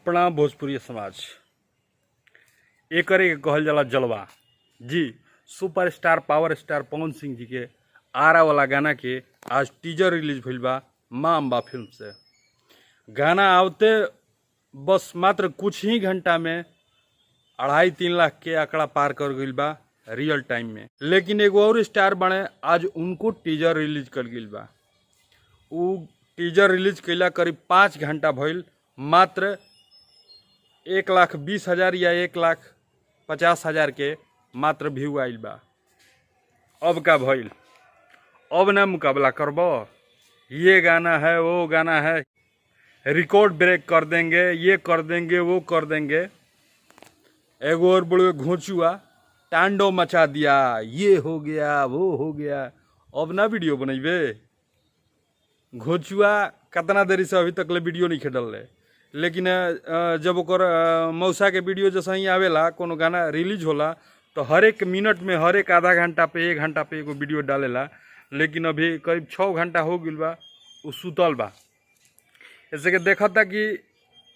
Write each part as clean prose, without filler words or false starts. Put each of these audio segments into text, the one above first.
प्रणाम भोजपुरी समाज। एकरे के कहल जाला जलवा जी। Superstar power star Pawan Singh ji के आरा वाला गाना के आज टीजर रिलीज भइल बा माँ अम्बा फिल्म से। गाना आवते बस मात्र कुछ ही घंटा में 2.5-3 लाख के आंकड़ा पार कर गइल बा रियल टाइम में। लेकिन एगो और स्टार बने आज उनको टीजर रिलीज कर गइल बा। उ टीजर रिलीज कैला करीब 5 घंटा भइल, मात्र 1,20,000 या 1,50,000 के मात्र व्यू आइल बा। अब का भइल, अब ना मुकाबला करब, ये गाना है वो गाना है, रिकॉर्ड ब्रेक कर देंगे, ये कर देंगे वो कर देंगे। एगो और बड़े घोंचुआ तांडव मचा दिया, ये हो गया वो हो गया। अब ना वीडियो बनैबे। घोंचुआ कितना देरी से अभी तक ले वीडियो नहीं खेडल रहे, लेकिन जब ओकर मौसा के वीडियो जैसे ही आवेला, कोनो गाना रिलीज होला तो हर एक मिनट में हर एक आधा घंटा पे 1 घंटा पे एगो वीडियो डालेला। लेकिन अभी करीब 6 घंटा हो गइल बा, उ सुतल बा। ऐसे के देखता कि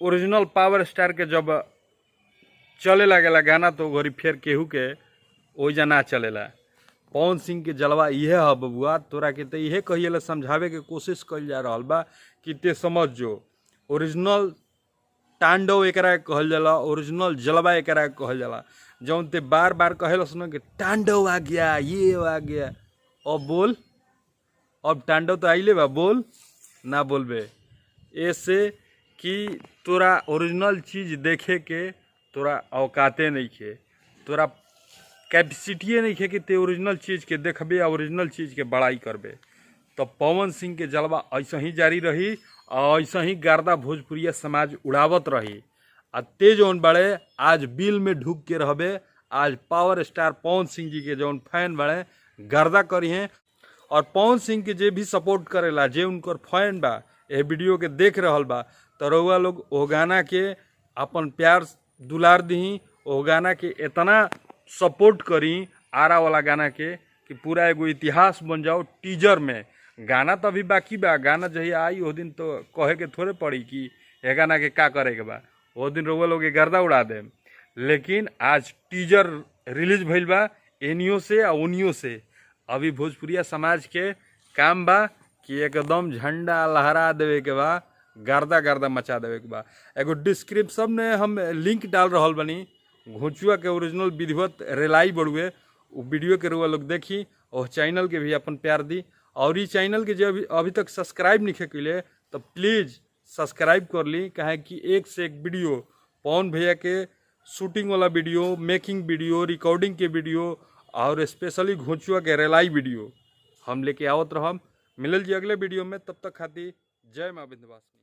ओरिजिनल पावर स्टार के जब चले लागेला गाना तो घड़ी फेर केहू के ओइजा ना चलेला। पवन सिंह के जलवा इहे ह बबुआ, तोरा के तो इहे कहिएला समझावे के कोशिश कइल जा रहल बा कि ते समझ जो ओरिजिनल तांडव एकरा के कहल जाला, ओरिजिनल जलवा एकरा के कहल जाला। जौन ते बार बार कहेलस न कि तांडव आ गया, ये आ गया। अब बोल, अब तांडव तो आइले बा, बोल ना बोलबे। ऐसे कि तोरा ओरिजिनल चीज़ देखे के तोरा औकाते नहीं खे, तोरा कैपेसिटिए नहीं खे कि ते ओरिजिनल चीज़ के देखबे आ ओरिजिनल चीज़ के बड़ाई करबे। तो पवन सिंह के जलवा ऐसे ही जारी रही और ऐसे ही गर्दा भोजपुरिया समाज उड़ावत रही। आ ते जौन बड़े आज बिल में ढुक के रहबे, आज पावर स्टार पवन सिंह जी के जौन फैन बड़े गर्दा करी हैं। और पवन सिंह के जे भी सपोर्ट करेला, जे उनकर फैन बा, ये वीडियो के देख रहल बा, तो रउआ लोग ओ गाना के अपन प्यार दुलार दही, ओ गाना के इतना सपोर्ट करी आरा वाला गाना के कि पूरा एगो इतिहास बन जाओ टीजर में। गाना तो अभी बाकी बा, गाना जहिया आई वो दिन तो कहे के थोड़े पड़ी कि ये गाना के का करे के बा, वो दिन रउआ लोग गर्दा उड़ा दे। लेकिन आज टीजर रिलीज भइल बा एनियो से आ ओनियो से। अभी भोजपुरिया समाज के काम बा कि एकदम झंडा लहरा देवे के बा, गर्दा गर्दा मचा देवे के बा। एगो डिस्क्रिप्शन में हम लिंक डाल रहल बनी घोंचुआ के ओरिजिनल विधिवत रेलाई बड़ुए, उ वीडियो के रउआ लोग देखी और चैनल के भी अपन प्यार दी। और ई चैनल के जो अभी तक सब्सक्राइब नहीं कैले तो प्लीज़ सब्सक्राइब कर ली, काहे कि एक से एक वीडियो पवन भैया के शूटिंग वाला वीडियो, मेकिंग वीडियो, रिकॉर्डिंग के वीडियो और स्पेशली घोंचुआ के रेलाई वीडियो हम लेके आवत रहम। मिलल जी अगले वीडियो में, तब तक खातिर जय माँ विंध्यवासिनी।